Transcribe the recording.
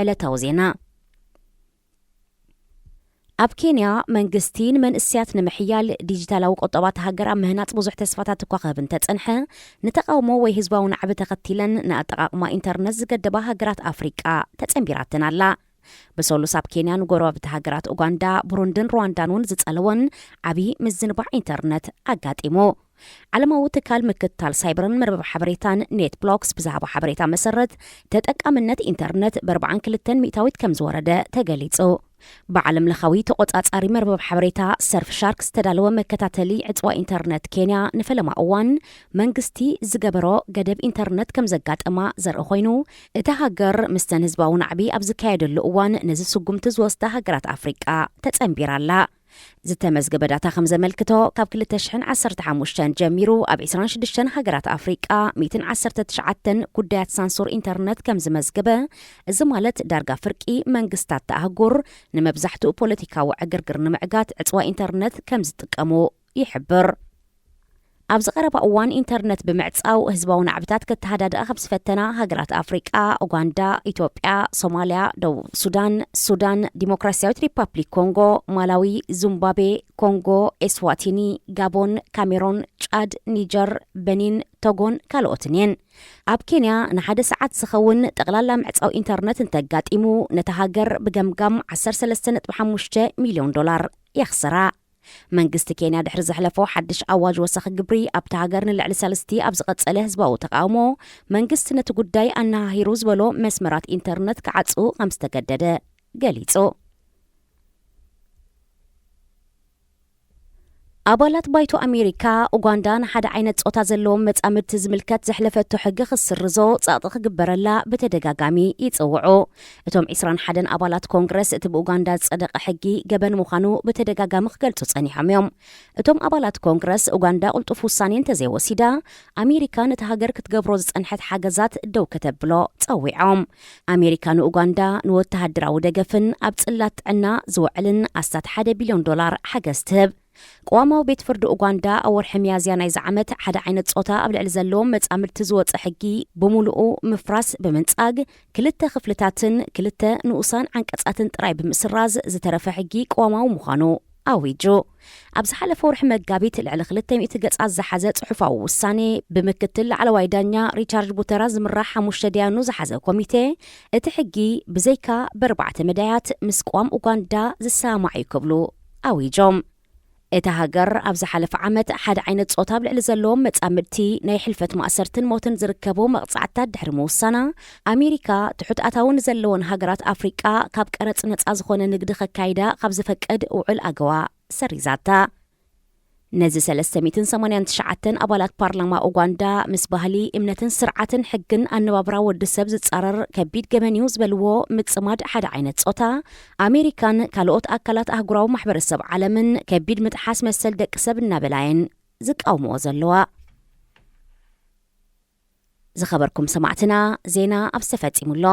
ዕለታዊ ዜና። ኣብ ኬንያ መንግስቲ ንመንእሰያት ንምሕያል ዲጂታላዊ ቁጠባ እታ ሃገር ኣብ ምህናጽ ብዙሕ ተስፋታት እኳ ክህብ እንተጸንሐ፣ ንተቓውሞ ወይ ህዝባዊ ናዕቢ ተኸቲለን ንኣጠቓቕማ ኢንተርነት ዝገደባ ሃገራት ኣፍሪቃ ተጸንቢራተን ኣላ። ብሰሉስ ኣብ ኬንያ ንጎረባብቲ ሃገራት ኡጋንዳ፣ ቡሩንድን ሩዋንዳን እውን ዝጸለወን ዓቢ ምዝንባዕ ኢንተርነት ኣጋጢሙ። ዓለማዊ ትካል ምክትታል ሳይበርን መርበብ ሓበሬታን ኔት ብሎክስ ብዝሃቦ ሓበሬታ መሰረት፣ ተጠቃምነት ኢንተርነት ብ42 ሚእታዊት ከም ዝወረደ ተገሊጹ። ብዓለም ለኻዊ ተቖጻጻሪ መርበብ ሓበሬታ ሰርፍ ሻርክ ዝተዳለወ መከታተሊ ዕጽዋ ኢንተርነት ኬንያ ንፈለማ እዋን መንግስቲ ዝገበሮ ገደብ ኢንተርነት ከም ዘጋጠማ ዘርኢ ኮይኑ፣ እታ ሃገር ምስተን ህዝባዊ ናዕቢ ኣብ ዝካየደሉ እዋን ነዚ ስጉምቲ ዝወስዳ ሃገራት ኣፍሪቃ ተጸንቢራ ኣላ። ዝተመዝገበ ዳታ ከም ዘመልክቶ፣ ካብ ክልተ ሽሕን ዓሰርተ ሓሙሽተን ጀሚሩ ኣብ ዕስራን ሽዱሽተን ሃገራት ኣፍሪቃ ሚእትን ዓሰርተ ትሽዓተን ጉዳያት ሳንሱር ኢንተርነት ከም ዝመዝገበ፣ እዚ ማለት ዳርጋ ፍርቂ መንግስታት ተኣህጉር ንመብዛሕትኡ ፖለቲካዊ ዕግርግር ንምዕጋት ዕጽዋ ኢንተርነት ከም ዝጥቀሙ ይሕብር። ኣብዚ ቀረባ እዋን ኢንተርነት ብምዕጻው ህዝባዊ ናዕብታት ከተሃዳድኣ ከም ዝፈተና ሃገራት ኣፍሪቃ፣ ኡጋንዳ፣ ኢትዮጵያ፣ ሶማልያ፣ ደቡብ ሱዳን፣ ሱዳን፣ ዲሞክራሲያዊት ሪፓብሊክ ኮንጎ፣ ማላዊ፣ ዙምባቤ፣ ኮንጎ፣ ኤስዋቲኒ፣ ጋቦን፣ ካሜሮን፣ ጫድ፣ ኒጀር፣ በኒን፣ ቶጎን ካልኦትን እየን። ኣብ ኬንያ ንሓደ ሰዓት ዝኸውን ጠቕላላ ምዕጻው ኢንተርነት እንተጋጢሙ፣ ነታ ሃገር ብገምጋም ዓሰርተ ሰለስተ ነጥቢ ሓሙሽተ ሚልዮን ዶላር የኽስራ። መንግስቲ ኬንያ ድሕሪ ዘሕለፎ ሓድሽ ኣዋጅ ወሰኽ ግብሪ፣ ኣብታ ሃገር ንልዕሊ ሰለስቲ ኣብ ዝቐጸለ ህዝባዊ ተቓውሞ፣ መንግስቲ ነቲ ጉዳይ ኣነሃሂሩ ዝበሎ መስመራት ኢንተርነት ክዓጽው ከም ዝተገደደ ገሊጹ። ኣባላት ባይቶ ኣሜሪካ፣ ኡጋንዳ ንሓደ ዓይነት ጾታ ዘለዎም መጻምድቲ ዝምልከት ዘሕለፈቶ ሕጊ ክስርዞ ጸቕጢ ክግበረላ ብተደጋጋሚ ይጽውዑ። እቶም ዕስራን ሓደን ኣባላት ኮንግረስ፣ እቲ ብኡጋንዳ ዝጸደቐ ሕጊ ገበን ምዃኑ ብተደጋጋሚ ክገልጹ ጸኒሖም እዮም። እቶም ኣባላት ኮንግረስ፣ ኡጋንዳ ቅልጡፍ ውሳኔ እንተዘይወሲዳ፣ ኣሜሪካ ነቲ ሃገር ክትገብሮ ዝጸንሐት ሓገዛት ደው ከተብሎ ጸዊዖም። ኣሜሪካ ንኡጋንዳ ንወተሃደራዊ ደገፍን ኣብ ጽላት ጥዕና ዝውዕልን ኣስታት ሓደ ቢልዮን ዶላር ሓገዝ ትህብ። ቅዋማዊ ቤት ፍርዲ ኡጋንዳ ኣብ ወርሒ ሚያዝያ ናይዚ ዓመት ሓደ ዓይነት ጾታ ኣብ ልዕሊ ዘለዎም መጻምድቲ ዝወጸ ሕጊ ብምሉኡ ምፍራስ ብምንጻግ፣ ክልተ ክፍልታትን ክልተ ንኡሳን ዓንቀጻትን ጥራይ ብምስራዝ ዝተረፈ ሕጊ ቅዋማዊ ምዃኑ ኣዊጁ። ኣብ ዝሓለፈ ወርሒ መጋቢት ልዕሊ ክልተ ሚእቲ ገጻት ዝሓዘ ጽሑፋዊ ውሳኔ ብምክትል ላዕለዋይ ዳኛ ሪቻርድ ቡተራ ዝምራሕ ሓሙሽተ ደያኑ ዝሓዘ ኮሚቴ፣ እቲ ሕጊ ብዘይካ ብኣርባዕተ መዳያት ምስ ቅዋም ኡጋንዳ ዝሰማማዕ እዩ ክብሉ ኣዊጆም። እታ ሃገር ኣብ ዝሓለፈ ዓመት ሓደ ዓይነት ጾታ ኣብ ልዕሊ ዘለዎም መጻምድቲ ናይ ሕልፈት ማእሰርትን ሞትን ዝርከቡ መቕጻዕትታት ድሕሪ ምውሳና፣ ኣሜሪካ ትሑት ኣታዊ ንዘለወን ሃገራት ኣፍሪቃ ካብ ቀረጽ ነጻ ዝኾነ ንግዲ ከካይዳ ካብ ዝፈቅድ ውዑል ኣገዋ ሰሪዛታ። ነዚ ሰለስተ ሚእትን ሰማንያን ትሽዓተን ኣባላት ፓርላማ ኡጋንዳ ምስ ባህሊ፣ እምነትን ስርዓትን ሕግን ኣነባብራ ወዲ ሰብ ዝጻረር ከቢድ ገበን እዩ ዝበልዎ ምጽማድ ሓደ ዓይነት ጾታ፣ ኣሜሪካን ካልኦት ኣካላት ኣህጉራዊ ማሕበረሰብ ዓለምን ከቢድ ምጥሓስ መሰል ደቂ ሰብ እናበላ እየን ዝቃውምዎ ዘለዋ። ዝኸበርኩም ሰማዕትና፣ ዜና ኣብዚ ተፈጺሙ ኣሎ።